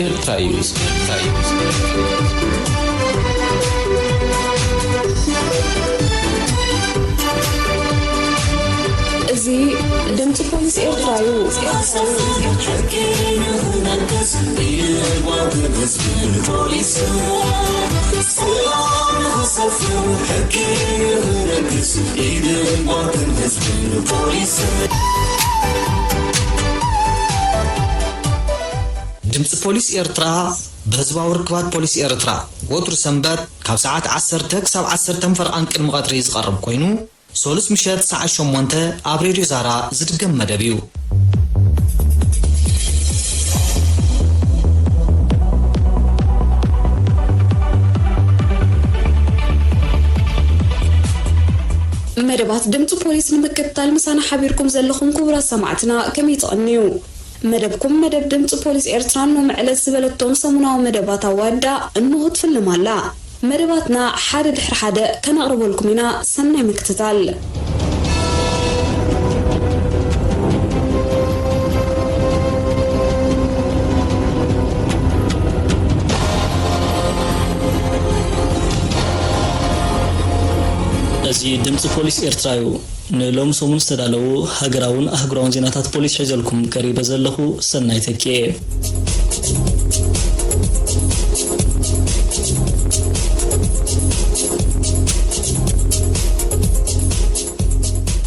ኤርትራ እዩ። እዚ ድምፂ ፖሊስ ኤርትራ እዩ። ድምፂ ፖሊስ ኤርትራ ብህዝባዊ ርክባት ፖሊስ ኤርትራ ወትሩ ሰንበት ካብ ሰዓት ዓሰርተ ክሳብ ዓሰርተ ፈርቓን ቅድሚ ቀትሪ ዝቐርብ ኮይኑ፣ ሶሉስ ምሸት ሰዓት ሸሞንተ ኣብ ሬድዮ ዛራ ዝድገም መደብ እዩ። መደባት ድምፂ ፖሊስ ንምክትታል ምሳና ሓቢርኩም ዘለኹም ክቡራት ሰማዕትና ከመይ ትቕንዩ? መደብኩም መደብ ድምፂ ፖሊስ ኤርትራን ሎሚ ዕለት ዝበለቶም ሰሙናዊ መደባት ኣዋዳ እንሆ ትፍልም ኣላ። መደባትና ሓደ ድሕሪ ሓደ ከነቕርበልኩም ኢና። ሰናይ ምክትታል። እዚ ድምፂ ፖሊስ ኤርትራ እዩ። ንሎሚ ሰሙን ዝተዳለዉ ሃገራውን ኣህጉራውን ዜናታት ፖሊስ ሒዘልኩም ቀሪበ ዘለኹ ሰናይ ተኪኤ።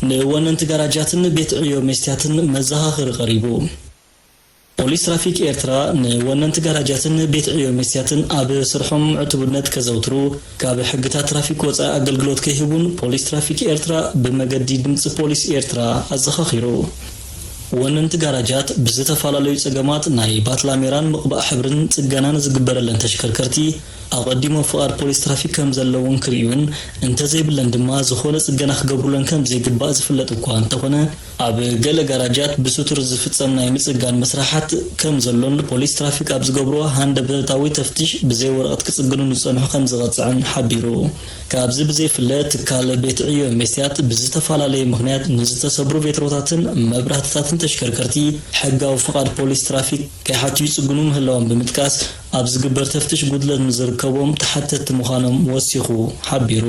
ንወነንቲ ጋራጃትን ቤት ዕዮ መስትያትን መዘኻኸሪ ቀሪቡ። ፖሊስ ትራፊክ ኤርትራ ንወነንቲ ጋራጃትን ቤት ዕዮ መስትያትን ኣብ ስርሖም ዕቱብነት ከዘውትሩ፣ ካብ ሕግታት ትራፊክ ወጻኢ ኣገልግሎት ከይህቡን ፖሊስ ትራፊክ ኤርትራ ብመገዲ ድምጺ ፖሊስ ኤርትራ ኣዘኻኺሩ። ወነንቲ ጋራጃት ብዝተፈላለዩ ጸገማት ናይ ባት ላሜራን ምቕባእ ሕብርን ጽገናን ዝግበረለን ተሽከርከርቲ ኣቐዲሞም ፍቓድ ፖሊስ ትራፊክ ከም ዘለውን ክርእዩን እንተዘይብለን ድማ ዝኾነ ጽገና ክገብሩለን ከም ዘይግባእ ዝፍለጥ እኳ እንተኾነ፣ ኣብ ገለ ጋራጃት ብስቱር ዝፍጸም ናይ ምጽጋን መስርሓት ከም ዘሎን ፖሊስ ትራፊክ ኣብ ዝገብርዎ ሃንደበታዊ ተፍትሽ ብዘይ ወረቐት ክጽግኑ ንዝጸንሑ ከም ዝቐጽዕን ሓቢሩ። ካብዚ ብዘይፍለ ትካል ቤት ዕዮ መስትያት ብዝተፈላለየ ምኽንያት ንዝተሰብሩ ቬትሮታትን መብራህትታትን ተሽከርከርቲ ሕጋዊ ፍቓድ ፖሊስ ትራፊክ ከይሓቱ ይጽግኑ ምህላዎም ብምጥቃስ፣ ኣብ ዝግበር ተፍትሽ ጉድለት ንዝርከቦም ተሓተትቲ ምዃኖም ወሲኹ ሓቢሩ።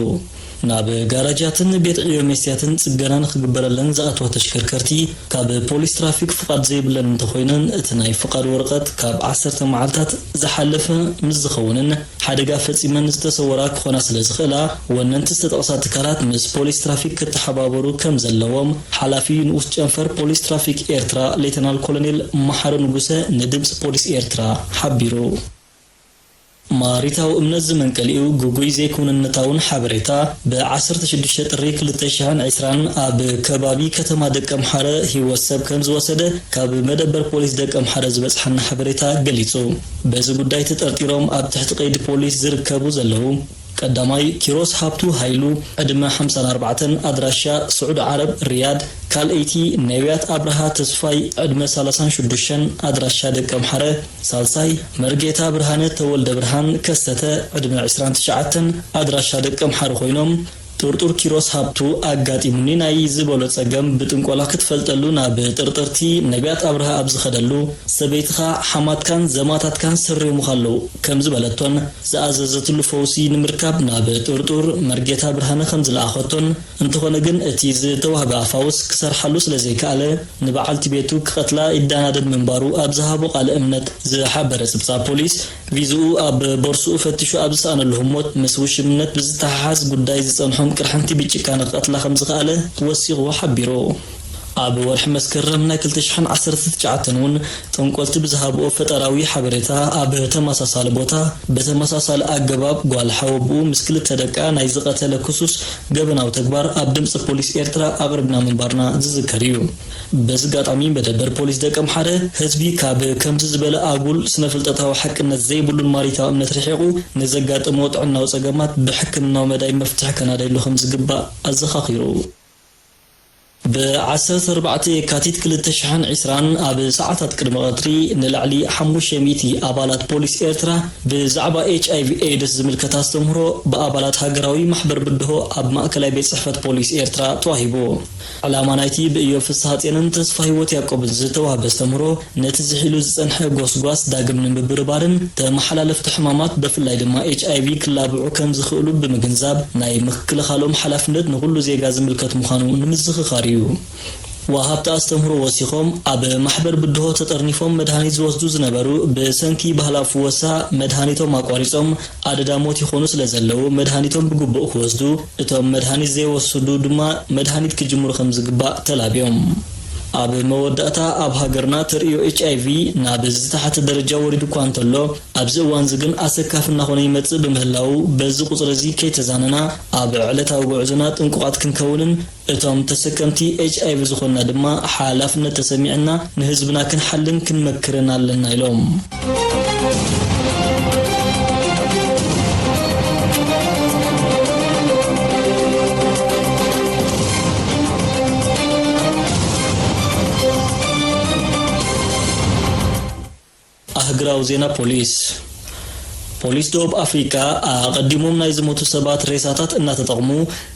ናብ ጋራጃትን ቤት ዕዮ መስትያትን ጽገና ንኽግበረለን ዝኣትዋ ተሽከርከርቲ ካብ ፖሊስ ትራፊክ ፍቓድ ዘይብለን እንተኾይነን፣ እቲ ናይ ፍቓድ ወረቐት ካብ ዓሰርተ መዓልታት ዝሓለፈ ምስ ዝኸውንን ሓደጋ ፈጺመን ዝተሰወራ ክኾና ስለ ዝኽእላ፣ ወነንቲ ዝተጠቕሳ ትካላት ምስ ፖሊስ ትራፊክ ክተሓባበሩ ከም ዘለዎም ሓላፊ ንኡስ ጨንፈር ፖሊስ ትራፊክ ኤርትራ ሌተናል ኮሎኔል መሓሪ ንጉሰ ንድምጺ ፖሊስ ኤርትራ ሓቢሩ። ማሪታዊ እምነት ዝመንቀሊኡ ግጉይ ዘይክውንነታውን ሓበሬታ ብ ዓሰርተ ሽዱሽተ ጥሪ ክልተ ሽሕን ዕስራን ኣብ ከባቢ ከተማ ደቀምሓረ ህይወት ሰብ ከም ዝወሰደ ካብ መደበር ፖሊስ ደቀምሓረ ዝበጽሓና ሓበሬታ ገሊጹ። በዚ ጉዳይ ተጠርጢሮም ኣብ ትሕቲ ቀይዲ ፖሊስ ዝርከቡ ዘለዉ ቀዳማይ ኪሮስ ሃብቱ ሃይሉ ዕድመ ሓምሳን ኣርባዕተን ኣድራሻ ስዑዲ ዓረብ ሪያድ፣ ካልኣይቲ ነቢያት ኣብርሃ ተስፋይ ዕድመ ሰላሳን ሽዱሽተን ኣድራሻ ደቀምሓረ፣ ሳልሳይ መርጌታ ብርሃነ ተወልደ ብርሃን ከሰተ ዕድመ ዕስራን ትሽዓተን ኣድራሻ ደቀምሓረ ኮይኖም፣ ጥርጡር ኪሮስ ሃብቱ ኣጋጢሙኒ ናይ ዝበሎ ጸገም ብጥንቆላ ክትፈልጠሉ ናብ ጥርጥርቲ ነቢያት ኣብርሃ ኣብ ዝኸደሉ፣ ሰበይትኻ ሓማትካን ዘማታትካን ሰሪሞኻ ኣለዉ ከም ዝበለቶን ዝኣዘዘትሉ ፈውሲ ንምርካብ ናብ ጥርጡር መርጌታ ብርሃነ ከም ዝለኣኸቶን፣ እንተኾነ ግን እቲ ዝተዋህበ ኣፋውስ ክሰርሓሉ ስለ ዘይከኣለ፣ ንበዓልቲ ቤቱ ክቐትላ ይዳናደድ ምንባሩ ኣብ ዝሃቦ ቃለ እምነት ዝሓበረ ጽብጻብ ፖሊስ፣ ቪዝኡ ኣብ ቦርስኡ ፈቲሹ ኣብ ዝሰኣነሉ ህሞት፣ ምስ ውሽምነት ብዝተሓሓዝ ጉዳይ ዝጸንሖም ቅርሕንቲ ብጭካነ ክቐትላ ከም ዝኸኣለ ወሲኹ ሓቢሩ። ኣብ ወርሒ መስከረም ናይ ክልተ ሽሕን ዓሰርተ ትሽዓተን እውን ጠንቆልቲ ብዝሃብኦ ፈጠራዊ ሓበሬታ ኣብ ተመሳሳሊ ቦታ ብተመሳሳሊ ኣገባብ ጓል ሓወብኡ ምስ ክልተ ደቃ ናይ ዝቐተለ ክሱስ ገበናዊ ተግባር ኣብ ድምፂ ፖሊስ ኤርትራ ኣቕሪብና ምንባርና ዝዝከር እዩ። በዚ ኣጋጣሚ መደበር ፖሊስ ደቀምሓረ ህዝቢ ካብ ከምዚ ዝበለ ኣጉል ስነ-ፍልጠታዊ ሓቅነት ዘይብሉን ማሪታዊ እምነት ርሒቑ ንዘጋጥሞ ጥዕናዊ ጸገማት ብሕክምናዊ መዳይ መፍትሒ ከናደየሉ ከም ዝግባእ ኣዘኻኺሩ። ብ ዓሰርተ ኣርባዕተ የካቲት ክልተ ሽሕን ዕስራን ኣብ ሰዓታት ቅድሚ ቀትሪ ንላዕሊ ሓሙሽተ ሚእቲ ኣባላት ፖሊስ ኤርትራ ብዛዕባ ኤች ኣይ ቪ ኤድስ ዝምልከት ኣስተምህሮ ብኣባላት ሃገራዊ ማሕበር ብድሆ ኣብ ማእከላይ ቤት ጽሕፈት ፖሊስ ኤርትራ ተዋሂቡ። ዕላማ ናይቲ ብእዮብ ፍስሃጼንን ተስፋ ህይወት ያዕቆብን ዝተዋህበ ኣስተምህሮ፣ ነቲ ዝሒሉ ዝጸንሐ ጎስጓስ ዳግም ንምብርባርን ተመሓላለፍቲ ሕማማት ብፍላይ ድማ ኤች ኣይ ቪ ክላብዑ ከም ዝኽእሉ ብምግንዛብ ናይ ምክልኻሎም ሓላፍነት ንኹሉ ዜጋ ዝምልከት ምዃኑ ንምዝኽኻር እዩ። ወሃብቲ ኣስተምህሮ ወሲኾም፣ ኣብ ማሕበር ብድሆ ተጠርኒፎም መድሃኒት ዝወስዱ ዝነበሩ ብሰንኪ ባህላዊ ፍወሳ መድሃኒቶም ኣቋሪጾም ኣደዳ ሞት ይኾኑ ስለ ዘለዉ መድሃኒቶም ብግቡእ ክወስዱ፣ እቶም መድሃኒት ዘይወስዱ ድማ መድሃኒት ክጅምሩ ከም ዝግባእ ተላብዮም። ኣብ መወዳእታ ኣብ ሃገርና ተርእዮ ኤች ኣይ ቪ ናብ ዝተሓተ ደረጃ ወሪዱ እኳ እንተሎ፣ ኣብዚ እዋን እዚ ግን ኣሰካፊ እናኾነ ይመጽእ ብምህላዉ፣ በዚ ቁጽሪ እዚ ከይተዛነና ኣብ ዕለታዊ ጉዕዞና ጥንቁቓት ክንከውንን እቶም ተሰከምቲ ኤች ኣይ ቪ ዝኾንና ድማ ሓላፍነት ተሰሚዕና ንህዝብና ክንሓልን ክንመክርን ኣለና ኢሎም። ኣህግራዊ ዜና ፖሊስ። ፖሊስ ደቡብ ኣፍሪቃ ኣቐዲሞም ናይ ዝሞቱ ሰባት ሬሳታት እናተጠቕሙ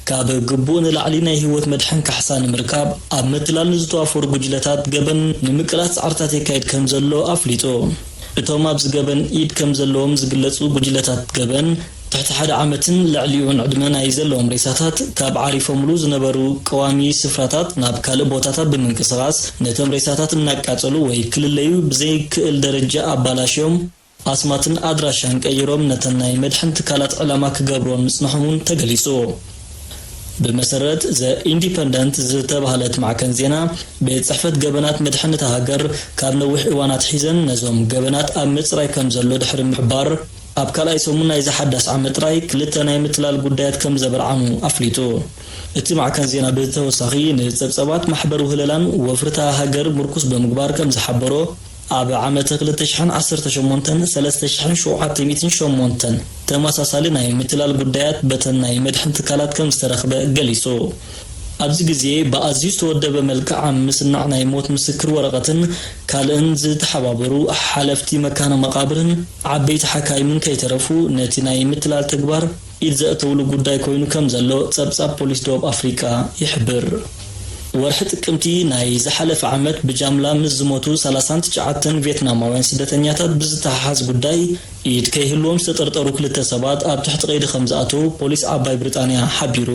ካብ ግቡእ ንላዕሊ ናይ ህይወት መድሕን ካሕሳ ንምርካብ ኣብ ምትላል ንዝተዋፈሩ ጉጅለታት ገበን ንምቅላስ ጻዕርታት የካይድ ከም ዘሎ ኣፍሊጡ። እቶም ኣብዚ ገበን ኢድ ከም ዘለዎም ዝግለጹ ጉጅለታት ገበን ትሕቲ ሓደ ዓመትን ልዕሊኡን ዕድመ ናይ ዘለዎም ሬሳታት ካብ ዓሪፎምሉ ዝነበሩ ቀዋሚ ስፍራታት ናብ ካልእ ቦታታት ብምንቅስቓስ ነቶም ሬሳታት እናቃጸሉ ወይ ክልለዩ ብዘይክእል ደረጃ ኣባላሽዮም ኣስማትን ኣድራሻን ቀይሮም ነተን ናይ መድሕን ትካላት ዕላማ ክገብርወን ምጽንሖም እውን ተገሊጹ። ብመሰረት ዘ ኢንዲፐንደንት ዝተባህለት ማዕከን ዜና፣ ቤት ጽሕፈት ገበናት መድሕን እታ ሃገር ካብ ነዊሕ እዋን ኣትሒዘን ነዞም ገበናት ኣብ ምጽራይ ከም ዘሎ ድሕሪ ምሕባር፣ ኣብ ካልኣይ ሰሙን ናይዚ ሓዳስ ዓመት ጥራይ ክልተ ናይ ምትላል ጉዳያት ከም ዘበርዓሙ ኣፍሊጡ። እቲ ማዕከን ዜና ብተወሳኺ ንጸብጻባት ማሕበር ውህለላን ወፍርታ ሃገር ምርኩስ ብምግባር ከም ዝሓበሮ፣ ኣብ ዓመተ ክልተ ሽሕን ዓሰርተ ሸሞንተን ሰለስተ ሽሕን ሸውዓተ ሚእትን ሸሞንተን ተመሳሳሊ ናይ ምትላል ጉዳያት በተን ናይ መድሕን ትካላት ከም ዝተረኽበ ገሊጹ። ኣብዚ ግዜ ብኣዝዩ ዝተወደበ መልክዕ ኣብ ምስናዕ ናይ ሞት ምስክር ወረቐትን ካልእን ዝተሓባበሩ ሓለፍቲ መካነ መቓብርን ዓበይቲ ሓካይምን ከይተረፉ ነቲ ናይ ምትላል ተግባር ኢድ ዘእተውሉ ጉዳይ ኮይኑ ከም ዘሎ ጸብጻብ ፖሊስ ደቡብ ኣፍሪቃ ይሕብር። ወርሒ ጥቅምቲ ናይ ዝሓለፈ ዓመት ብጃምላ ምስ ዝሞቱ ሰላሳን ትሽዓተን ቬትናማውያን ስደተኛታት ብዝተሓሓዝ ጉዳይ ኢድ ከይህልዎም ዝተጠርጠሩ ክልተ ሰባት ኣብ ትሕቲ ቀይዲ ከም ዝኣተዉ ፖሊስ ዓባይ ብሪጣንያ ሓቢሩ።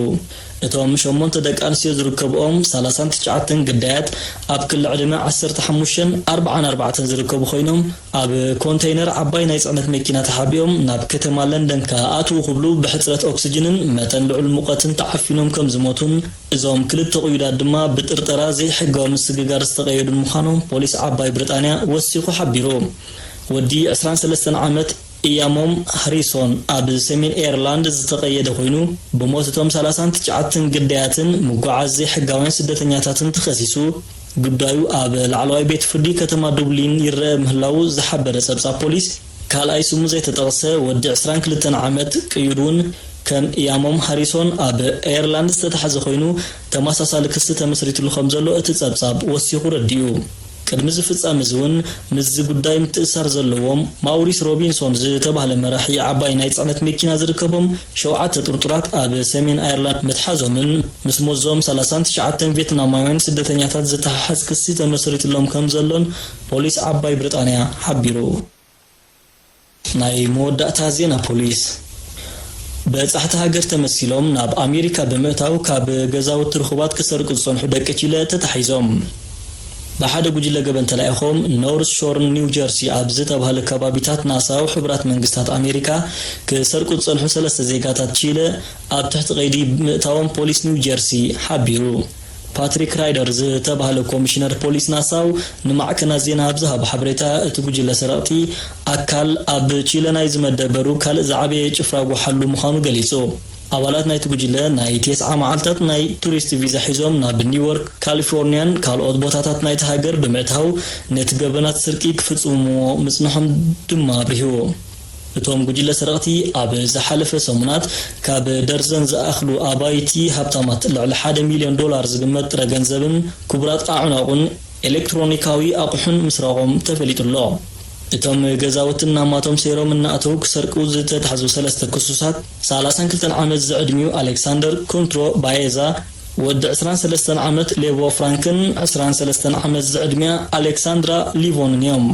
እቶም ሸሞንተ ደቂ ኣንስትዮ ዝርከብኦም ሰላሳን ትሽዓተን ግዳያት ኣብ ክሊ ዕድመ ዓሰርተ ሓሙሽተን ኣርባዓን ኣርባዕተን ዝርከቡ ኮይኖም፣ ኣብ ኮንተይነር ዓባይ ናይ ጽዕነት መኪና ተሓቢኦም ናብ ከተማ ለንደን ክኣትዉ ክብሉ ብሕጽረት ኦክስጅንን መጠን ልዑል ሙቐትን ተዓፊኖም ከም ዝሞቱን እዞም ክልተ ቅዩዳት ድማ ብጥርጠራ ዘይሕጋዊ ምስግጋር ዝተቐየዱን ምዃኖም ፖሊስ ዓባይ ብሪጣንያ ወሲኹ ሓቢሩ። ወዲ ዕስራን ሰለስተን ዓመት ኢያሞም ሃሪሶን ኣብ ሰሜን ኤርላንድ ዝተቐየደ ኮይኑ፣ ብሞት እቶም ሰላሳን ትሽዓተን ግዳያትን ምጉዓዝ ዘይሕጋውያን ስደተኛታትን ተኸሲሱ፣ ጉዳዩ ኣብ ላዕለዋይ ቤት ፍርዲ ከተማ ዱብሊን ይረአ ምህላዉ ዝሓበረ ጸብጻብ ፖሊስ፣ ካልኣይ ስሙ ዘይተጠቕሰ ወዲ ዕስራን ክልተን ዓመት ቅዩድ እውን ከም ኢያሞም ሃሪሶን ኣብ ኤርላንድ ዝተታሕዘ ኮይኑ፣ ተመሳሳሊ ክሲ ተመስሪትሉ ከም ዘሎ እቲ ጸብጻብ ወሲኹ ረዲኡ። ቅድሚ እዚ ፍጻመ እዚ እውን ምስዚ ጉዳይ ምትእሳር ዘለዎም ማውሪስ ሮቢንሶን ዝተባህለ መራሒ ዓባይ ናይ ጽዕነት መኪና ዝርከቦም ሸውዓተ ጥርጡራት ኣብ ሰሜን ኣየርላንድ ምትሓዞምን ምስ ሞዞም ሰላሳን ትሽዓተን ቬትናማውያን ስደተኛታት ዝተሓሓዝ ክሲ ተመስሪትሎም ከም ዘሎን ፖሊስ ዓባይ ብሪጣንያ ሓቢሩ። ናይ መወዳእታ ዜና ፖሊስ። በጻሕቲ ሃገር ተመሲሎም ናብ ኣሜሪካ ብምእታው ካብ ገዛውቲ ርኹባት ክሰርቁ ዝጸንሑ ደቂ ቺለ ተታሒዞም። ብሓደ ጉጅለ ገበን ተላኢኾም ኖርዝ ሾርን ኒው ጀርሲ ኣብ ዝተባህለ ከባቢታት ናሳው ሕቡራት መንግስታት ኣሜሪካ ክሰርቁ ዝጸንሑ ሰለስተ ዜጋታት ቺለ ኣብ ትሕቲ ቀይዲ ምእታዎም ፖሊስ ኒው ጀርሲ ሓቢሩ። ፓትሪክ ራይደር ዝተባህለ ኮሚሽነር ፖሊስ ናሳው ንማዕከናት ዜና ኣብ ዝሃቦ ሓበሬታ፣ እቲ ጉጅለ ሰረቕቲ ኣካል ኣብ ቺለ ናይ ዝመደበሩ ካልእ ዝዓበየ ጭፍራ ጎሓሉ ምዃኑ ገሊጹ። ኣባላት ናይቲ ጉጅለ ናይ ተስዓ መዓልታት ናይ ቱሪስት ቪዛ ሒዞም ናብ ኒውዮርክ፣ ካሊፎርኒያን ካልኦት ቦታታት ናይቲ ሃገር ብምእታው ነቲ ገበናት ስርቂ ክፍጽምዎ ምጽንሖም ድማ ኣብሪህዎ። እቶም ጉጅለ ሰረቕቲ ኣብ ዝሓለፈ ሰሙናት ካብ ደርዘን ዝኣኽሉ ኣባይቲ ሃብታማት ልዕሊ ሓደ ሚልዮን ዶላር ዝግመት ጥረ ገንዘብን ክቡራት ኣዕናቑን ኤሌክትሮኒካዊ ኣቑሑን ምስራቖም ተፈሊጡ ኣሎ። እቶም ገዛውትን ናማቶም ሰይሮም እናእተው ክሰርቁ ዝተታሕዙ ሰለስተ ክሱሳት፣ ሰላሳን ክልተን ዓመት ዝዕድሚኡ ኣሌክሳንደር ኩንትሮ ባየዛ፣ ወዲ ዕስራን ሰለስተን ዓመት ሌቮ ፍራንክን ዕስራን ሰለስተን ዓመት ዝዕድሚያ ኣሌክሳንድራ ሊቮንን እዮም።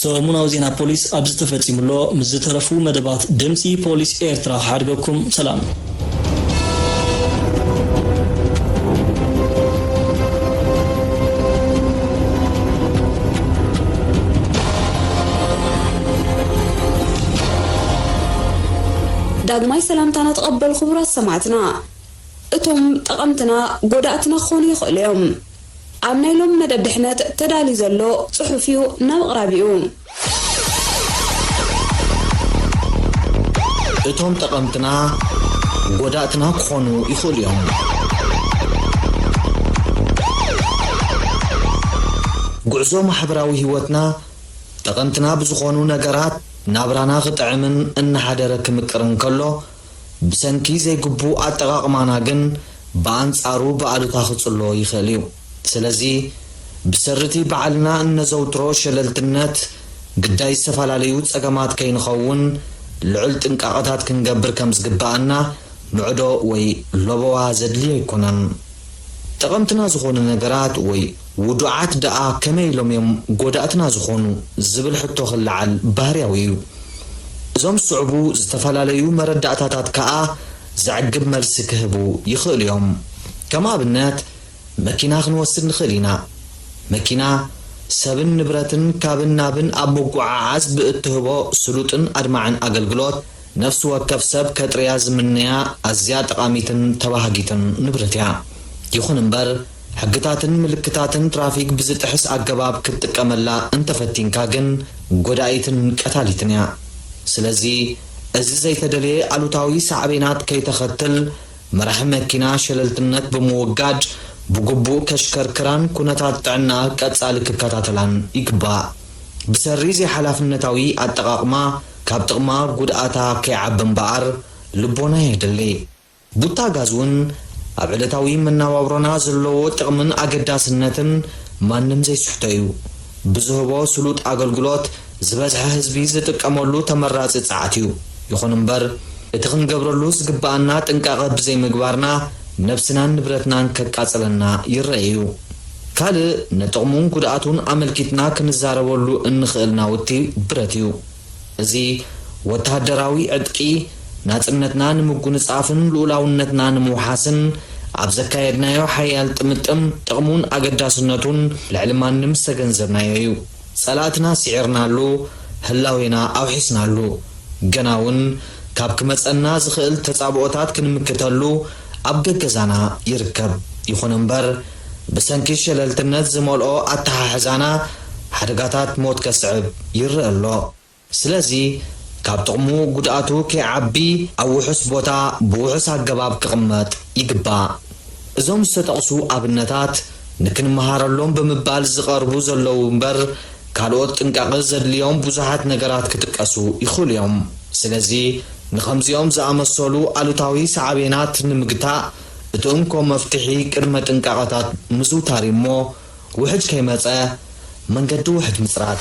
ሰሙናዊ ዜና ፖሊስ ኣብዚ ተፈጺሙ ኣሎ። ምስ ዝተረፉ መደባት ድምጺ ፖሊስ ኤርትራ ክሓድገኩም። ሰላም። ዳግማይ ሰላምታና ተቐበሉ ክቡራት ሰማዕትና። እቶም ጠቐምትና ጎዳእትና ክኾኑ ይኽእሉ እዮም። ኣብ ናይ ሎም መደብ ድሕነት ተዳልዩ ዘሎ ጽሑፍ እዩ፣ ናብ ኣቕራቢኡ። እቶም ጠቐምትና ጎዳእትና ክኾኑ ይኽእሉ እዮም። ጉዕዞ ማሕበራዊ ህይወትና ጠቐምትና ብዝኾኑ ነገራት ናብራና ክጥዕምን እናሓደረ ክምቅርን ከሎ፣ ብሰንኪ ዘይግቡእ ኣጠቓቕማና ግን ብኣንጻሩ ብኣሉታ ክጽሎ ይኽእል እዩ። ስለዚ፣ ብሰሪ እቲ ባዕልና እነዘውትሮ ሸለልትነት፣ ግዳይ ዝተፈላለዩ ጸገማት ከይንኸውን ልዑል ጥንቃቐታት ክንገብር ከም ዝግብኣና ምዕዶ ወይ ለበዋ ዘድልዮ ኣይኮነን። ጠቐምትና ዝኾኑ ነገራት ወይ ውዱዓት ደኣ ከመይ ኢሎም እዮም ጎዳእትና ዝኾኑ ዝብል ሕቶ ክለዓል ባህርያዊ እዩ። እዞም ዝስዕቡ ዝተፈላለዩ መረዳእታታት ከኣ ዘዕግብ መልሲ ክህቡ ይኽእሉ እዮም። ከም ኣብነት፣ መኪና ክንወስድ ንኽእል ኢና። መኪና፣ ሰብን ንብረትን ካብን ናብን ኣብ ምጉዓዓዝ ብእትህቦ ስሉጥን ኣድማዕን ኣገልግሎት፣ ነፍሲ ወከፍ ሰብ ከጥርያ ዝምነያ ኣዝያ ጠቓሚትን ተባሃጊትን ንብረት እያ። ይኹን እምበር፣ ሕግታትን ምልክታትን ትራፊክ ብዝጥሕስ ኣገባብ ክትጥቀመላ እንተፈቲንካ ግን፣ ጎዳኢትን ቀታሊትን እያ። ስለዚ፣ እዚ ዘይተደልየ ኣሉታዊ ሳዕቤናት ከይተኸትል፣ መራሒ መኪና ሸለልትነት ብምውጋድ፣ ብግቡእ ከሽከርክራን ኩነታት ጥዕና ቀጻሊ ክከታተላን ይግባእ። ብሰሪ ዘይሓላፍነታዊ ኣጠቓቕማ፣ ካብ ጥቕማ ጉድኣታ ከይዓቢ እምበኣር ልቦና የድሊ። ቡታ ጋዝ እውን ኣብ ዕለታዊ መነባብሮና ዘለዎ ጥቕምን ኣገዳስነትን ማንም ዘይስሕቶ እዩ። ብዝህቦ ስሉጥ ኣገልግሎት ዝበዝሐ ህዝቢ ዝጥቀመሉ ተመራጺ ጸዓት እዩ። ይኹን እምበር፣ እቲ ክንገብረሉ ዝግብኣና ጥንቃቐ ብዘይምግባርና ነብስናን ንብረትናን ከቃጽለና ይረአ እዩ። ካልእ ንጥቕሙን ጉድኣቱን ኣመልኪትና ክንዛረበሉ እንኽእል ናውቲ ብረት እዩ። እዚ ወተሃደራዊ ዕጥቂ፣ ናጽነትና ንምጉንጻፍን ልኡላውነትና ንምውሓስን ኣብ ዘካየድናዮ ሓያል ጥምጥም፣ ጥቕሙን ኣገዳስነቱን ልዕሊ ማንም ዝተገንዘብናዮ እዩ። ጸላእትና ስዒርናሉ፣ ህላዌና ኣውሒስናሉ። ገና እውን ካብ ክመጸና ዝኽእል ተጻብኦታት ክንምክተሉ ኣብ ገገዛና ይርከብ። ይኹን እምበር፣ ብሰንኪ ሸለልትነት ዝመልኦ ኣተሓሕዛና፣ ሓደጋታት ሞት ከስዕብ ይረአ ኣሎ። ስለዚ፣ ካብ ጥቕሙ ጉድኣቱ ከይዓቢ ኣብ ውሑስ ቦታ ብውሑስ ኣገባብ ክቕመጥ ይግባእ። እዞም ዝተጠቕሱ ኣብነታት ንክንመሃረሎም ብምባል ዝቐርቡ ዘለዉ እምበር፣ ካልኦት ጥንቃቐ ዘድልዮም ብዙሓት ነገራት ክጥቀሱ ይኽእሉ እዮም። ስለዚ፣ ንኸምዚኦም ዝኣመሰሉ ኣሉታዊ ሳዕቤናት ንምግታእ፣ እቲ እንኮ መፍትሒ ቅድመ ጥንቃቐታት ምዝውታር እዩ እሞ፣ ውሕጅ ከይመጸ መንገዲ ውሕጅ ምጽራግ።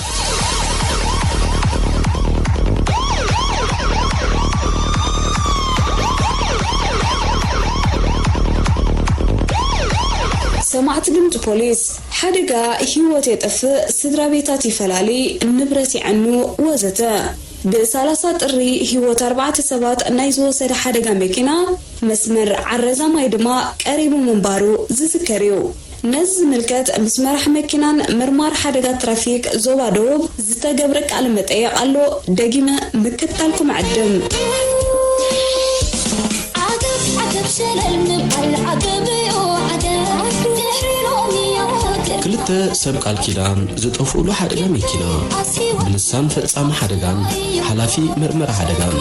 ሰማዕቲ ድምፂ ፖሊስ፣ ሓደጋ ህይወት የጠፍእ፣ ስድራ ቤታት ይፈላሊ፣ ንብረት ይዐኑ ወዘተ። ብ30 ጥሪ ህይወት ኣርባዕተ ሰባት ናይ ዝወሰደ ሓደጋ መኪና፣ መስመር ዓረዛ ማይ ድማ ቀሪቡ ምንባሩ ዝዝከር እዩ። ነዚ ዝምልከት ምስ መራሕ መኪናን መርማሪ ሓደጋ ትራፊክ ዞባ ደቡብ ዝተገብረ ቃለ መጠየቕ ኣሎ፣ ደጊመ ምክታልኩም ዕድም። ዓገብ ዓገብ ሸለል ምባል ዓገብ እዩ ዓገብ። ድሕሪ ሎሚ ዓገብ። ክልተ ሰብ ቃል ኪዳን ዝጠፍኡሉ ሓደጋ መኪና፣ ብልሳን ፈጻሚ ሓደጋን ሓላፊ መርመራ ሓደጋን።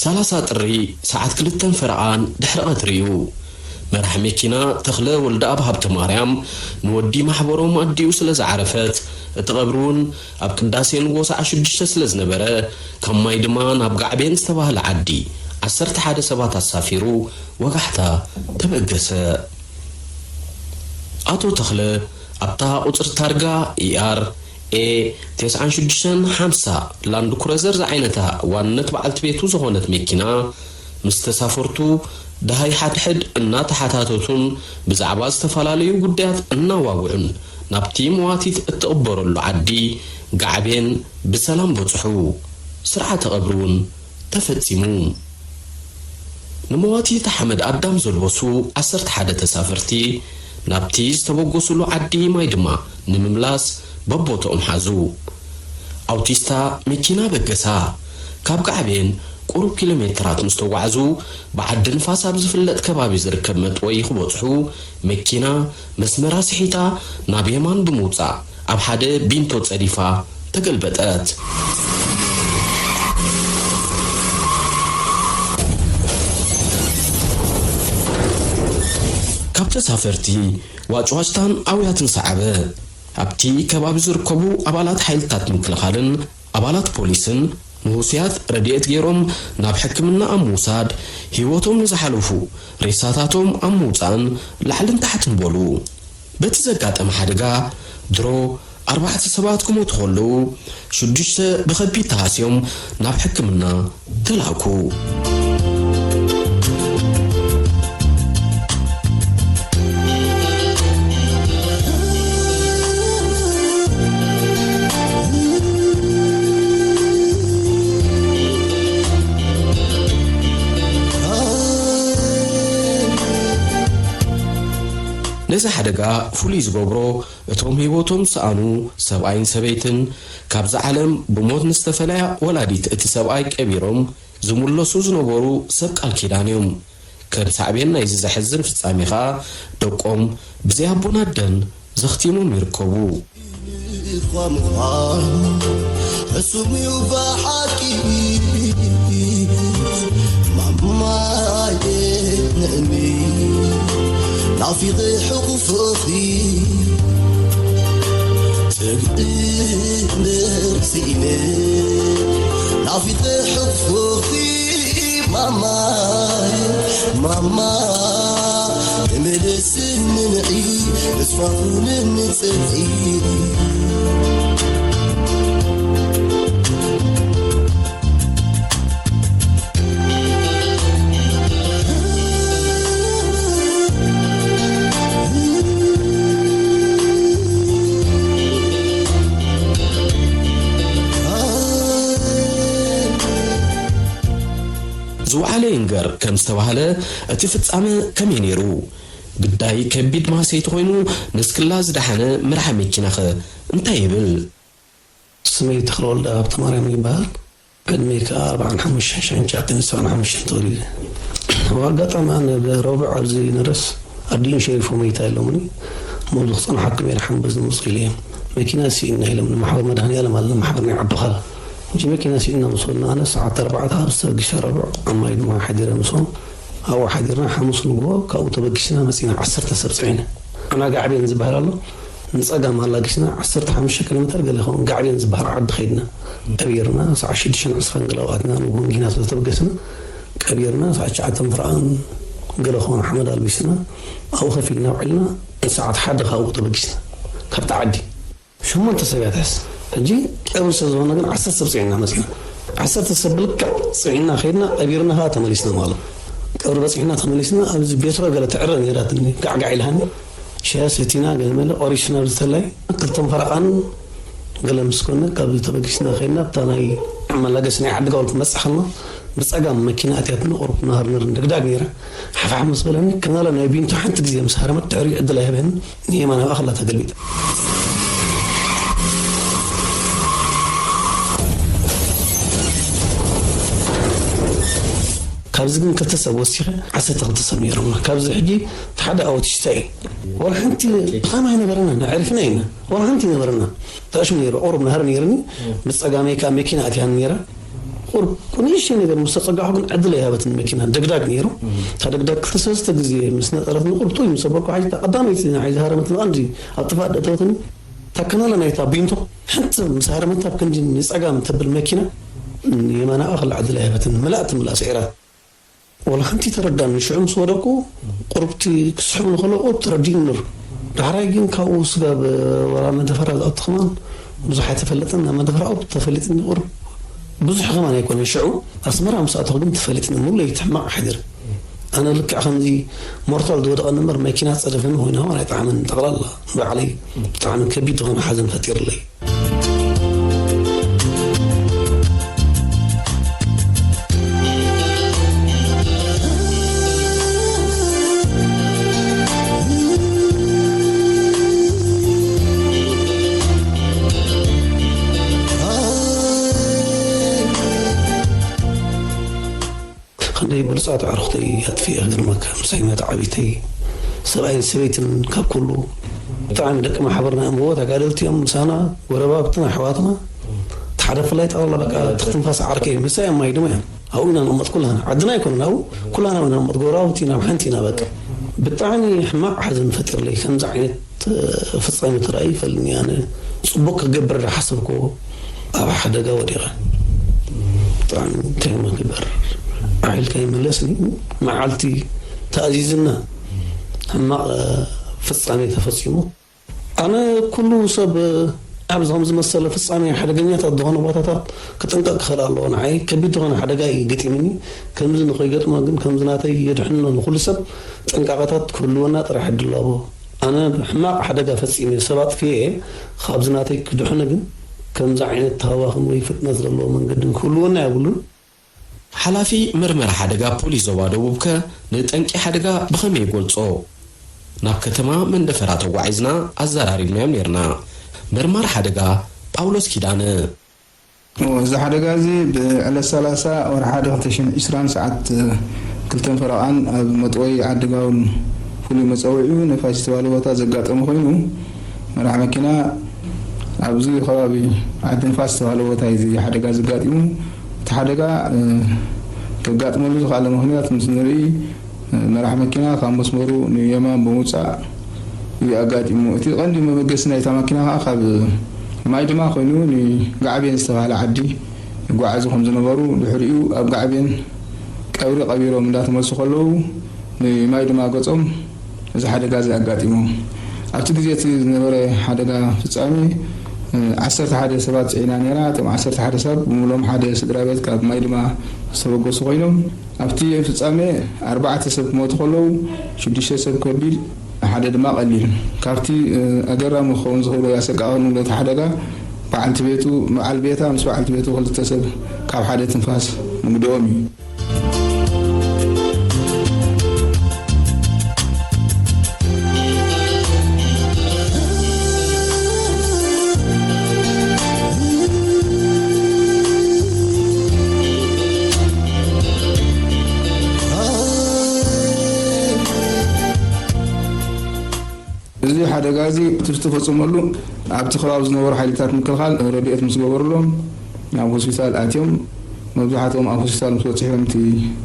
ሰላሳ ጥሪ ሰዓት ክልተን ፈረቓን ድሕሪ ቀትሪ እዩ። መራሕ መኪና ተኽለ ወልደኣብ ሃብተማርያም ንወዲ ማሕበሮም ኣዲኡ ስለ ዝዓረፈት፣ እቲ ቐብሪ እውን ኣብ ቅዳሴ ንግሆ ሰዓት ሽዱሽተ ስለ ዝነበረ፣ ካብ ማይ ድማ ናብ ጋዕቤን ዝተባህለ ዓዲ ዓሰርተ ሓደ ሰባት ኣሳፊሩ ወጋሕታ ተበገሰ። ኣቶ ተኽለ ኣብታ ቁጽሪ ታርጋ ኢኣር ኤ ተስዓን ሽዱሽተን ሓምሳ ላንድ ክሩዘር ዝዓይነታ ዋንነት በዓልቲ ቤቱ ዝኾነት መኪና ምስ ተሳፈርቱ ደሃይ ሓድሕድ እናተሓታተቱን ብዛዕባ ዝተፈላለዩ ጉዳያት እናዋግዑን ናብቲ መዋቲት እትቕበረሉ ዓዲ ጋዕቤን ብሰላም በጽሑ። ስርዓተ ቐብሪ እውን ተፈጺሙ። ንመዋቲ ሓመድ ኣዳም ዘልበሱ ዓሰርተ ሓደ ተሳፈርቲ ናብቲ ዝተበገሱሉ ዓዲ ማይ ድማ ንምምላስ በቦትኦም ሓዙ። ኣውቲስታ መኪና በገሳ። ካብ ጋዕቤን ቁሩብ ኪሎ ሜትራት ምስ ተጓዕዙ፣ ብዓዲ ንፋስ ኣብ ዝፍለጥ ከባቢ ዝርከብ መጥወይ ክበጽሑ፣ መኪና መስመራ ስሒታ ናብ የማን ብምውጻእ፣ ኣብ ሓደ ቢንቶ ጸዲፋ ተገልበጠት። ካብ ተሳፈርቲ ዋጭዋጭታን ኣውያትን ሰዓበ። ኣብቲ ከባቢ ዝርከቡ ኣባላት ሓይልታት ምክልኻልን ኣባላት ፖሊስን ንህሱያት ረድኤት ገይሮም ናብ ሕክምና ኣብ ምውሳድ፣ ህይወቶም ንዝሓለፉ ሬሳታቶም ኣብ ምውጻእን ላዕልን ታሕትን በሉ። በቲ ዘጋጠመ ሓደጋ ድሮ ኣርባዕተ ሰባት ክሞቱ ከለዉ፣ ሽዱሽተ ብኸቢድ ተሃስዮም ናብ ሕክምና ተላእኩ። ነዚ ሓደጋ ፍሉይ ዝገብሮ፣ እቶም ህይወቶም ዝሰኣኑ ሰብኣይን ሰበይትን፣ ካብዛ ዓለም ብሞት ንዝተፈለያ ወላዲት እቲ ሰብኣይ ቀቢሮም ዝምለሱ ዝነበሩ ሰብ ቃል ኪዳን እዮም። ከም ሳዕቤን ናይዚ ዘሕዝን ፍጻሜ ኸኣ፣ ደቆም ብዘይ ኣቦን ኣደን ዘኽቲሞም ይርከቡ። እኳ ምዃን ሕሱም እዩ ብሓቂ። ማማየ ንእኒ ናፊቐ ሕቑፍኺ፣ ጽግኢ መሲለ ናፊቐ ሕቑፍኺ። ማማ፣ ማማ፣ ተመለስ ንንዒ፣ ተስፋ ኩነኒ ጽንዒ። ዝወዓለ ይንገር ከም ዝተባህለ፣ እቲ ፍጻመ ከመይ ነይሩ? ግዳይ ከቢድ ማህሰይቲ ኮይኑ ነስክላ ዝደሓነ መራሒ መኪናኸ እንታይ ይብል? ስመይ ተኽለወልደ ሃብተማርያም ይበሃል። ዕድመይ ከኣ ኣርብዓን ሓሙሽተን ሸሕን ትሽዓተን ሰብዓን ሓሙሽተን ተወሊደ። ኣብ ኣጋጣሚ ኣነ ብረቡዕ ኣብዚ ነረስ ኣዲኡን ሸሪፎ መይታ ኢሎምኒ። እሞ ኣብዚ ክጸንሓኩም እየ፣ ደሓን በዚ ምጹ ኢለ እየ። መኪና ስኢና ኢሎም፣ ንማሕበር መድሃኔ ዓለም ኣለና፣ ማሕበር ናይ ዓዲ ኻል። ሕጂ መኪና ስኢና ምስ በሉና፣ ኣነ ሰዓት ኣርባዕተ ካብ ዝተበግሰ ረቡዕ ኣብ ማይ ድማ ሓዲረ ምስኦም። ኣብኡ ሓዲርና ሓሙስ ንግሆ ካብኡ ተበጊስና መጺና ዓሰርተ ሰብ ጽዒነ። ኣና ጋዕቤን ዝበሃል ኣሎ። ንጸጋም ኣላጊስና ዓሰርተ ሓሙሽተ ኪሎ ሜተር ገለ ይኸውን ጋዕቤን ዝበሃል ዓዲ ኸይድና። ቀቢርና ሰዓት ሽዱሽተን ዕስራን ገለ ኣዋትና ንግሆ መኪና ስለ ዝተበገስና ቀቢርና ሰዓት ትሽዓተ ምፍራቓን ገለ ኸውን ሓመድ ኣልቢስና ኣብኡ ከፊልና ውዒልና ሰዓት ሓደ ካብኡ ተበጊስና ካብቲ ዓዲ። ሸሞንተ ሰብ እያ ትሕዝ። ሕጂ ቀብሪ ስለ ዝኾነ ግን ዓሰርተ ሰብ ጽዒንና መጺና። ዓሰርተ ሰብ ብልክዕ ጽዒንና ከይድና ቀቢርና ከኣ ተመሊስና ማለት። ቀብሪ በጺሕና ተመሊስና ኣብዚ ቤትሮ ገለ ትዕረ ነይራትኒ ጋዕጋዕ ኢልሃኒ። ሻሂ ሰቲና ገለ መለ ቆሪስና ኣብዚ ተላይ ክልተ ፈረቓን ገለ ምስ ኮነ ካብዚ ተበጊስና ከይድና ኣብታ ናይ መላገሲ ናይ ዓዲ ጋውል ክንበጽሕ ከለና ብጸጋም መኪና ኣትያትና ቁሩብ ናህር ንር ንድግዳግ ነይራ። ሓፋሕ ምስ በለኒ ከናለ ናይ ቢንቶ ሓንቲ ግዜ ምስ ሃረመት ድሕሪኡ ዕድል ኣይህበኒ። ንየማን ኣብ ኣኽላ ተገልቢጠ። ካብዚ ግን ክልተ ሰብ ወሲኸ ዓሰርተ ክልተ ሰብ ነይሮምና። ካብዚ ሕጂ ሓደ ኣውቲስታ እዩ። ወላ ሓንቲ ድኻም ኣይነበረናን፣ ኣዕሪፍና ኢና። ወላ ሓንቲ ኣይነበረና። ተኣሽሙ ነይሩ፣ ቁሩብ ናህሪ ነይርኒ። ብጸጋመይ ከኣ መኪና ኣትያኒ ነይራ። ቁርብ ንእሽተይ ነገር ምስ ተጸጋዕኩ ግን ዕድል ኣይሃበትን መኪና። ደግዳግ ነይሩ። እታ ደግዳግ ክልተ ሰለስተ ግዜ ምስ ነጸረትኒ ቁርብ ቶይ ምስ ኣበልኩ፣ ሓይታ ቀዳመይቲ ንዓይ ዝሃረመትኒ ቀንዲ ኣብ ጥፋእ ደእተወትኒ እታ ከናለ ናይታ ቢንቶ ሓንቲ ምስ ሃረመት ኣብ ክንዲ ንጸጋም ተብል መኪና የማና እኽሊ ዕድል ኣይሃበትን። መላእ ትምላእ ስዒራ። ወላ ሓንቲ ተረዳኒ። ሽዑ ምስ ወደቁ ቁርብቲ ክስሕቡ ንኸሎ ቁርብ ተረዲኒ ነሩ። ዳሕራይ ግን ካብኡ ስጋብ ወላ መደፈራ ዝኣቱ ከማን ብዙሕ ኣይተፈለጠን። ናብ መደፈራ ቁርብ ተፈሊጥኒ ቁርብ ብዙሕ ከማን ኣይኮነን። ሽዑ ኣስመራ ምስ ኣተኹ ግን ተፈሊጥኒ። ሙሉ ይትሕማቕ ሓይድር። ኣነ ልክዕ ከምዚ ሞርታል ዝወደቐኒ እምበር መኪና ጸደፈኒ ኮይኑ ከማን ኣይጠዓመን። ጠቕላላ ባዕለይ ብጣዕሚ ከቢድ ዝኾነ ሓዘን ፈጢርለይ። ክንደይ ብሉጻት ኣዕሩኽተይ ኣጥፊኤ ክገርመካ። ምሳይ መታ ዓቢተይ ሰብኣይን ሰበይትን ካብ ኩሉ ብጣዕሚ ደቂ ማሕበርና እምበዎ ተጋደልቲ እዮም። ምሳና ጎረባብትና ኣሕዋትና እቲ ሓደ ፍላይ ጠቕላላ በቃ ትኽትንፋስ ዓርከይ ምሳይ ኣብ ማይ ድማ እዮም። ኣብኡ ኢና ንቕመጥ ኩላና። ዓድና ኣይኮነን ኣብኡ ኩላና ኢና ንቕመጥ። ጎረባብቲ ኢና፣ ሓንቲ ኢና በቃ። ብጣዕሚ ሕማቕ ሓዘን ፈጢርለይ ከምዚ ዓይነት ፍጻሜ ተራእዩ ይፈልኒ። ኣነ ጽቡቕ ክገብር ዝሓሰብክዎ ኣብ ሓደጋ ወዲቐ። ብጣዕሚ እንታይ እሞ ክበር ዓይልካ ይመለስኒ። መዓልቲ ተኣዚዝና ሕማቕ ፍጻሜ ተፈጺሙ። ኣነ ኩሉ ሰብ ኣብዚ ከም ዝመሰለ ፍጻሜ ሓደገኛታት ዝኾነ ቦታታት ክጥንቀቕ ክኽእል ኣለዎ። ንዓይ ከቢድ ዝኾነ ሓደጋ እዩ ገጢሙኒ። ከምዚ ንኸይገጥሞ ግን ከምዚ ናተይ የድሕኖ ንኹሉ ሰብ ጥንቃቐታት ክህልወና ጥራሕ ዕድል ኣለዎ። ኣነ ሕማቕ ሓደጋ ፈጺመ ሰብ ኣጥፊኤ እየ። ካብዚ ናተይ ክድሕኑ ግን ከምዚ ዓይነት ተሃዋኽን ወይ ፍጥነት ዘለዎ መንገድን ክህልወና የብሉን። ሓላፊ መርመራ ሓደጋ ፖሊስ ዞባ ደቡብከ ንጠንቂ ሓደጋ ብኸመይ ይገልጾ? ናብ ከተማ መንደፈራ ተጓዒዝና ኣዘራሪብናዮም ነርና። መርማሪ ሓደጋ ጳውሎስ ኪዳነ። እዚ ሓደጋ እዚ ብዕለት ሰላሳ ወርሒ ሓደ ክልተ ሽሕን ዕስራን ሰዓት ክልተን ፈረቓን ኣብ መጥወይ ዓዲ ጋውን ፍሉይ መጸውዒኡ ነፋስ ዝተባህለ ቦታ ዘጋጠመ ኮይኑ፣ መራሕ መኪና ኣብዚ ከባቢ ዓዲ ንፋስ ዝተባህለ ቦታ እዩ እዚ ሓደጋ ዘጋጢሙ። እቲ ሓደጋ፣ እ፣ ከጋጥመሉ ዝኸኣለ ምኽንያት ምስ ንርኢ፣ እ፣ መራሕ መኪና ካብ መስመሩ ንየማን ብምውጻእ እዩ ኣጋጢሙ። እቲ ቀንዲ መበገሲ ናይታ መኪና ከኣ ካብ ማይ ድማ ኮይኑ ንጋዕቤን ዝተባህለ ዓዲ ይጓዓዙ ከም ዝነበሩ፣ ድሕሪኡ ኣብ ጋዕቤን ቀብሪ ቀቢሮም እንዳተመልሱ ከለዉ ንማይ ድማ ገጾም እዚ ሓደጋ እዚ ኣጋጢሙ። ኣብቲ ግዜ እቲ ዝነበረ ሓደጋ ፍጻሜ፣ እ፣ ዓሰርተ ሓደ ሰባት ጽዒና ነይራ። እቶም ዓሰርተ ሓደ ሰብ ብምሎም ሓደ ስድራ ቤት ካብ ማይ ድማ ዝተበገሱ ኮይኖም፣ ኣብቲ ፍጻሜ ኣርባዕተ ሰብ ክሞቱ ከለዉ፣ ሽዱሽተ ሰብ ከቢድ፣ ሓደ ድማ ቀሊል። ካብቲ፣ እ፣ ኣገራሚ ክኸውን ዝኽእል ወይ ኣሰቃቒ ክንብሎ እቲ ሓደጋ፣ በዓልቲ ቤቱ፣ በዓል ቤታ ምስ በዓልቲ ቤቱ ክልተ ሰብ ካብ ሓደ ትንፋስ ምግድኦም እዩ። እዚ ሓደጋ እዚ እቲ ዝተፈጸመሉ ኣብቲ ከባቢ ዝነበሩ ሓይልታት ምክልኻል ረድኤት ምስ ገበሩሎም ናብ ሆስፒታል ኣትዮም፣ መብዛሕትኦም ኣብ ሆስፒታል ምስ በጽሑ እዮም እቲ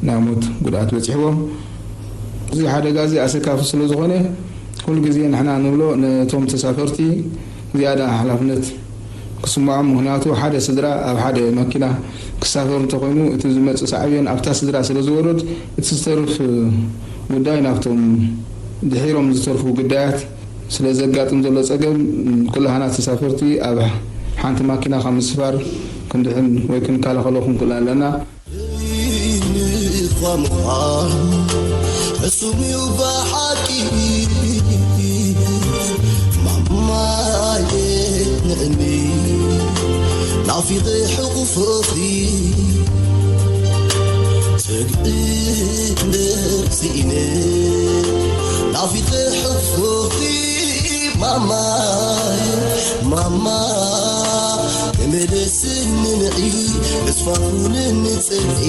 ናይ ሞት ጉድኣት በጺሕዎም። እዚ ሓደጋ እዚ ኣሰካፊ ስለ ዝኾነ፣ ኩሉ ግዜ ንሕና ንብሎ ነቶም ተሳፈርቲ ዝያዳ ሓላፍነት ክስምዖም። ምኽንያቱ ሓደ ስድራ ኣብ ሓደ መኪና ክሳፈር እንተኾይኑ፣ እቲ ዝመጽእ ሳዕቤን ኣብታ ስድራ ስለ ዝወርድ፣ እቲ ዝተርፍ ጉዳይ ናብቶም ድሒሮም ዝተርፉ ግዳያት ስለ ዘጋጥም ዘሎ ጸገም፣ ኩላህና ተሳፈርቲ ኣብ ሓንቲ ማኪና ካብ ምስፋር ክንድሕን ወይ ክንከላኸሎ ክንክእል ኣለና። እኳ ምዃን ሕሱም እዩ ብሓቂ። ማማየ ንእኒ ናፊቐ ሕቑፍኺ ትግእንደር ስኢነ ናፊቐ ሕቑፍኺ ማማ ማማ ተመለስ ንንዒ ተስፋ ኩንኒ ጽንዒ።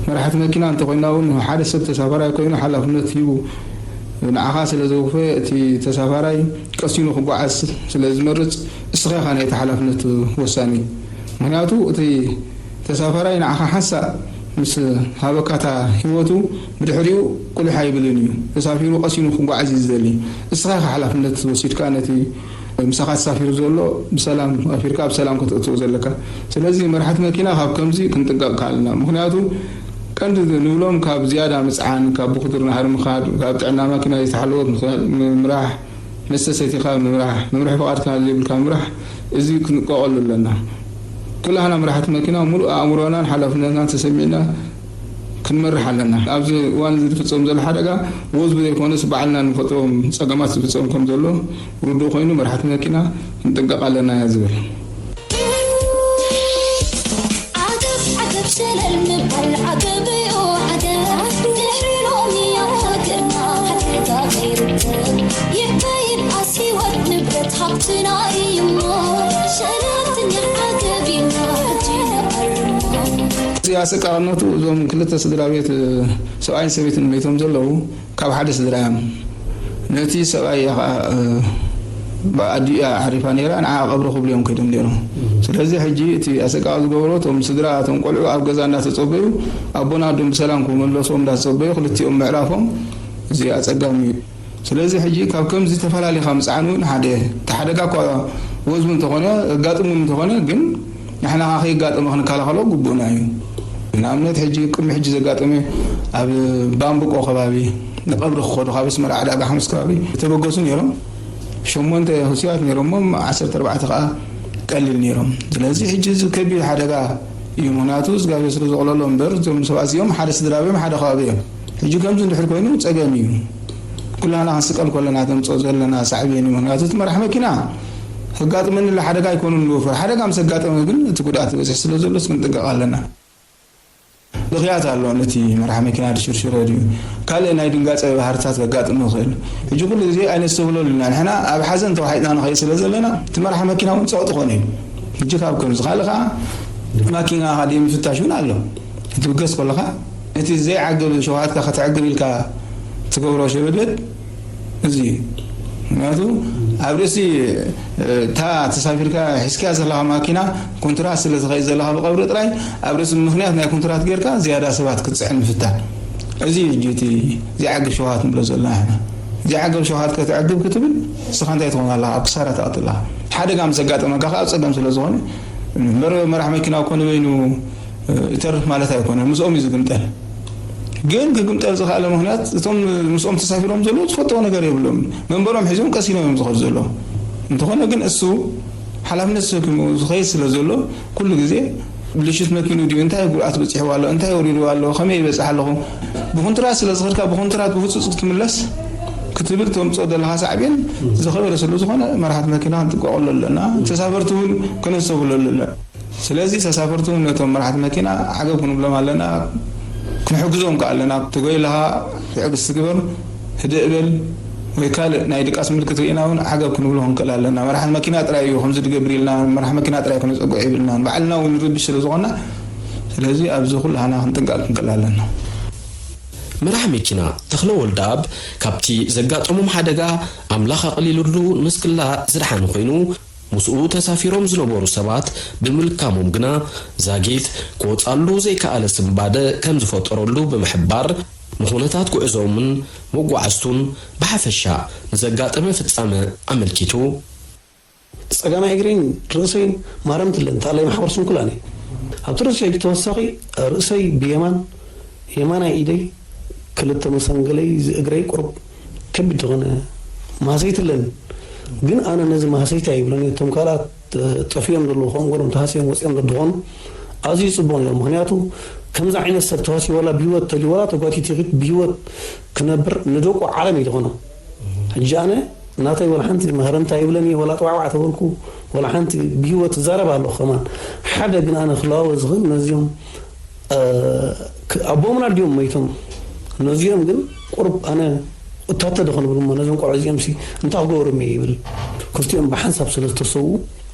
መራሕቲ መኪና እንተኮይና እውን ሓደ ሰብ ተሳፋራይ ኮይኑ ሓላፍነት ሂቡ ንዓኻ ስለ ዘውፈ እቲ ተሳፋራይ ቀሲኑ ክጓዓዝ ስለ ዝመርጽ እስኻ ኢኻ ናይቲ ሓላፍነት ወሳኒ። ምክንያቱ እቲ ተሳፋራይ ንዓኻ ሓንሳእ ምስ ሃበካታ ህይወቱ ብድሕሪኡ ቁልሕ ኣይብልን እዩ። ተሳፊሩ ቀሲኑ ክጓዓዝ እዩ ዝደሊ። እስኻ ኢኻ ሓላፍነት ወሲድካ ነቲ ምሳኻ ተሳፊሩ ዘሎ ብሰላም ኣፊርካ ብሰላም ከተእትዎ ዘለካ። ስለዚ መራሕቲ መኪና ካብ ከምዚ ክንጥንቀቕ ኣለና። ምክንያቱ ቀንዲ ንብሎም ካብ ዝያዳ ምፅዓን፣ ካብ ብኩቱር ናህሪ ምኻድ፣ ካብ ጥዕና ማኪና ዝተሓለወት ምምራሕ፣ መስተ ሰቲኻ ምምራሕ፣ መምርሒ ፍቓድ ካብ ዘይብልካ ምምራሕ፣ እዚ ክንቀቐሉ ኣለና። ኩላህና መራሕቲ መኪና ሙሉእ ኣእምሮናን ሓላፍነትናን ተሰሚዕና ክንመርሕ ኣለና። ኣብዚ እዋን እዚ ዝፍፀም ዘሎ ሓደጋ ወዝቢ ዘይኮነስ ባዕልና ንፈጥሮም ፀገማት ዝፍፀም ከም ዘሎ ርዱእ ኮይኑ መራሕቲ መኪና ክንጥንቀቕ ኣለና እያ ዝብል። ዓገብ ዓገብ ሸለል ምባል ዓገብ እዩ ዓገብ ድሕሪ ሎሚ ኣብ ሃገርና ሓደጋ ከይርከብ ይበይን ኣስ ህይወት ንብረት ሃብትና እዩ እሞ ሸለልትኛ ዓገብ ኢና ሕጂ ንቐርሞ። እዚ ኣሰቃቕነቱ እዞም ክልተ ስድራ ቤት ሰብኣይን ሰበይትን መይቶም ዘለዉ ካብ ሓደ ስድራ እዮም። ነቲ ሰብኣይ እያ ኸዓ ብኣዲኡ እያ ዓሪፋ ነይራ ንዓ ቀብሪ ክብሉ እዮም ከይዶም ነይሮም። ስለዚ ሕጂ እቲ ኣሰቃቒ ዝገበሮ እቶም ስድራ እቶም ቆልዑ ኣብ ገዛ እናተፀበዩ ኣቦና ኣዶም ብሰላም ክመለሶም እንዳተፀበዩ ክልቲኦም ምዕራፎም እዚ ኣፀጋሚ እዩ። ስለዚ ሕጂ ካብ ከምዚ ተፈላሊኻ ምፅዓን እውን ሓደ እቲ ሓደጋ እኳ ወዝቡ እንተኾነ ኣጋጥሙ እውን እንተኾነ ግን ንሕና ከይጋጠመ ክንከላኸሎ ግቡእና እዩ። ንኣብነት ሕጂ ቅድሚ ሕጂ ዘጋጠመ ኣብ ባምብቆ ከባቢ ንቐብሪ ክኸዱ ካብ ኣስመራ ዕዳጋ ሓሙስ ከባቢ ዝተበገሱ ነይሮም። ሸሞንተ ህሱያት ነይሮሞም፣ ዓሰርተ ኣርባዕተ ከዓ ቀሊል ነይሮም። ስለዚ ሕጂ እዚ ከቢድ ሓደጋ እዩ። ምክንያቱ እግዚኣብሔር ስለ ዘቕለሎ እምበር እዞም ሰባት እዚኦም ሓደ ስድራ እዮም፣ ሓደ ከባቢ እዮም። ሕጂ ከምዚ እንድሕር ኮይኑ ፀገም እዩ። ኩላና ክንስቀል ከለና ተምፅኦ ዘለና ሳዕቤን እዩ። ምክንያቱ እቲ መራሕ መኪና ከጋጥመኒ ሓደጋ ኣይኮኑን ዝወፈር። ሓደጋ ምስ ኣጋጠመ ግን እቲ ጉድኣት ዝበፅሕ ስለ ዘሎ ክንጥንቀቕ ኣለና። ብኽያት ኣሎ ነቲ መራሕ መኪና ድሽርሽሮ ድዩ ካልእ ናይ ድንጋፀ ባህርታት ከጋጥም ይኽእል። ሕጂ ኩሉ ግዜ ኣይነስተብህለሉ ኢና። ንሕና ኣብ ሓዘን ተዋሒጥና ንኸይድ ስለ ዘለና እቲ መራሕ መኪና እውን ፀቕጢ ኮነ እዩ። ሕጂ ካብ ከምዚ ካልእ ከዓ ማኪና ካዲ ምፍታሽ እውን ኣሎ። ክትብገስ ከለኻ እቲ ዘይዓግብ ሸውሃትካ ከተዕግብ ኢልካ ትገብሮ ሸበድበድ እዚ እዩ። ምክንያቱ ኣብ ርእሲ እታ ተሳፊርካ ሒዝካያ ዘለኻ ማኪና ኮንትራት ስለ ትኸይድ ዘለኻ ብቐብሪ ጥራይ ኣብ ርእሲ ምኽንያት ናይ ኮንትራት ጌርካ ዝያዳ ሰባት ክትፅዕን ምፍታን። እዚ እዩ ሕጂ እቲ ዘይዓግብ ሸውሃት ንብሎ ዘለና ንሕና። ዘይዓግብ ሸውሃት ከተዕግብ ክትብል ንስኻ እንታይ ትኾን ኣለኻ? ኣብ ክሳራ ትኣቱ ኣለኻ። ሓደጋ ምስ ኣጋጠመካ ከዓ ኣብ ፀገም ስለ ዝኾነ እምበር መራሕ መኪና እኮ ንበይኑ ይተርፍ ማለት ኣይኮነን። ምስኦም እዩ ዝግምጠል። ግን ክግምጠል ዝኸኣለ ምኽንያት እቶም ምስኦም ተሳፊሮም ዘለዉ ዝፈተዎ ነገር የብሎም። መንበሮም ሒዞም ቀስ ኢሎም እዮም ዝኸዱ ዘለዉ። እንተኾነ ግን እሱ ሓላፍነት ተሰኪሙ ዝኸይድ ስለ ዘሎ ኩሉ ግዜ ብልሽት መኪኑ ድዩ እንታይ ጉድኣት በፂሕዎ ኣሎ እንታይ ወሪድዎ ኣሎ ከመይ ይበፅሕ ኣለኹ ብኩንትራት ስለ ዝኸድካ ብኩንትራት ብህፁፅ ክትምለስ ክትብል ተምፅኦ ዘለኻ ሳዕቤን ዝኸበደ ስለ ዝኾነ መራሕቲ መኪና ክንጥንቀቐሉ ኣለና። ተሳፈርቲ እውን ከነስተብህለሉ ኣለና። ስለዚ ተሳፈርቲ እውን ነቶም መራሕቲ መኪና ዓገብ ክንብሎም ኣለና፣ ክንሕግዞም ከ ኣለና። ትጎይለኻ ትዕግስቲ ግበር፣ ህድእ በል ወይ ካልእ ናይ ድቃስ ምልክት ርኢና እውን ዓገብ ክንብሎ ክንክእል ኣለና። መራሒ መኪና ጥራይ እዩ ከምዚ ድገብር ኢልና መራሒ መኪና ጥራይ ክነፀግዖ ይብልናን ባዕልና እውን ንርብሽ ስለ ዝኾና ስለዚ ኣብዚ ኩላህና ክንጥንቀቕ ክንክእል ኣለና። መራሕ መኪና ተኽለ ወልደኣብ ካብቲ ዘጋጠሞም ሓደጋ ኣምላኽ ኣቕሊሉሉ ንስክላ ዝደሓነ ኮይኑ ምስኡ ተሳፊሮም ዝነበሩ ሰባት ብምልካሞም ግና ዛጊት ክወፅኣሉ ዘይከኣለ ስንባደ ከም ዝፈጠረሉ ብምሕባር ንኹነታት ጉዕዞኦምን መጓዓዝቱን ብሓፈሻ ንዘጋጠመ ፍፃመ ኣመልኪቱ ጸጋማይ እግረይን ርእሰይን ማረምቲ ኣለን፣ ተኣላይ ማሕበር ስንኩላን እየ። ኣብቲ ርእሲ ሕጂ ተወሳኺ ርእሰይ ብየማን የማናይ ኢደይ ክልተ መሰንገለይ እዚ እግረይ ቁሩብ ከቢድ ዝኾነ ማህሰይቲ ኣለኒ። ግን ኣነ ነዚ ማህሰይቲ ኣይብሎን እየ። እቶም ካልኣት ጠፊኦም ዘለዉ ከምኡ ገሮም ተሃስዮም ወፂኦም ዘድኾኑ ኣዝዩ ፅቡቕ ነይሩ። ምክንያቱ ከምዚ ዓይነት ሰብ ተዋሲ ዋላ ብህይወት ተልዩ ዋላ ተጓቲቱ ይኺድ ብህይወት ክነብር ንደቁ ዓለም እዩ ዝኾኖ። ሕጂ ኣነ ናተይ ወላ ሓንቲ መህረምታ ይብለን እየ ወላ ጠዋዕዋዕ ተበልኩ ወላ ሓንቲ ብህይወት ትዛረብ ኣለኹ ከማን ሓደ ግን ኣነ ክለዋወ ዝኽእል ነዚኦም ኣቦምና ድዮም መይቶም ነዚኦም ግን ቁሩብ ኣነ እታተ ዶ ክንብል እሞ ነዞም ቆልዑ እዚኦም ሲ እንታይ ክገብሮም እየ ይብል ክልቲኦም ብሓንሳብ ስለ ዝተሰዉ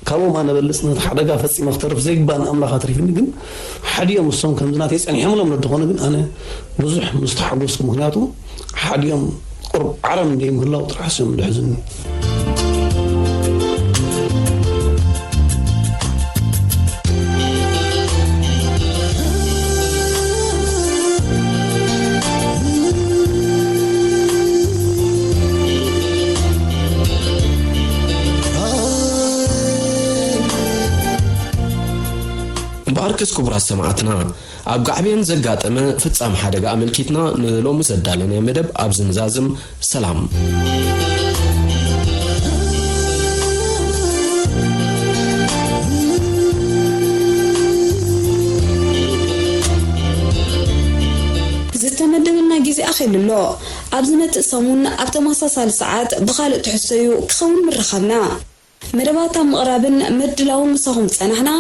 ካብኦም ኣነ በልጽ ነቲ ሓደጋ ፈጺመ ክተርፍ ዘይግባእ ንኣምላኽ ኣትሪፍኒ። ግን ሓዲኦም እሶም ከምዚ ናተይ ጸኒሖምሎም ነድኾነ ግን ኣነ ብዙሕ ምስ ተሓጎስኩ። ምኽንያቱ ሓዲኦም ቁሩብ ዓረም ደይ ምህላው ጥራሕ እዮም ድሕዝኒ። እምበኣርከስ ክቡራት ሰማዕትና፣ ኣብ ጋዕብየን ዘጋጠመ ፍጻም ሓደጋ ኣመልኪትና ንሎሚ ዘዳለናዮ መደብ ኣብዚ ንዛዝም። ሰላም። ዝተመደበልና ግዜ ኣኺሉ ኣሎ። ኣብ ዝመጽእ ሰሙን ኣብ ተመሳሳሊ ሰዓት ብኻልእ ትሕዝቶ እዩ ክኸውን ምርኻብና። መደባት ኣብ ምቕራብን ምድላውን ምሳኹም ዝጸናሕና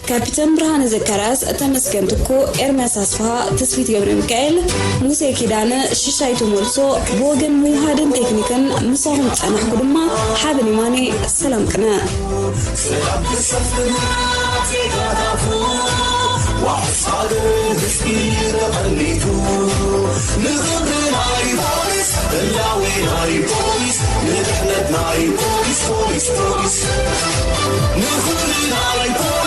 ካፒተን ብርሃነ ዘካርያስ፣ ተመስገን ትኩ፣ ኤርምያስ ኣስፍሃ፣ ትስፊት ገብረ ሚካኤል፣ ሙሴ ኪዳነ፣ ሽሻይቱ መልሶ፣ ብወገን ምውሃድን ቴክኒክን ምሳኹም ዝጸናሕኩ ድማ ሓበን ይማኔ። ሰላም ቅነ። ሰላም ክሰፍን ዜጋታቱ፣ ዋሕስ ሃገር ህዝቢ ተቐኒቱ፣ ንኽብሪ ናይ ፖሊስ፣ ህላዌ ናይ ፖሊስ፣ ንድሕነት ናይ ፖሊስ፣ ፖሊስ፣ ፖሊስ፣ ንኽብሪ ናይ ፖሊስ።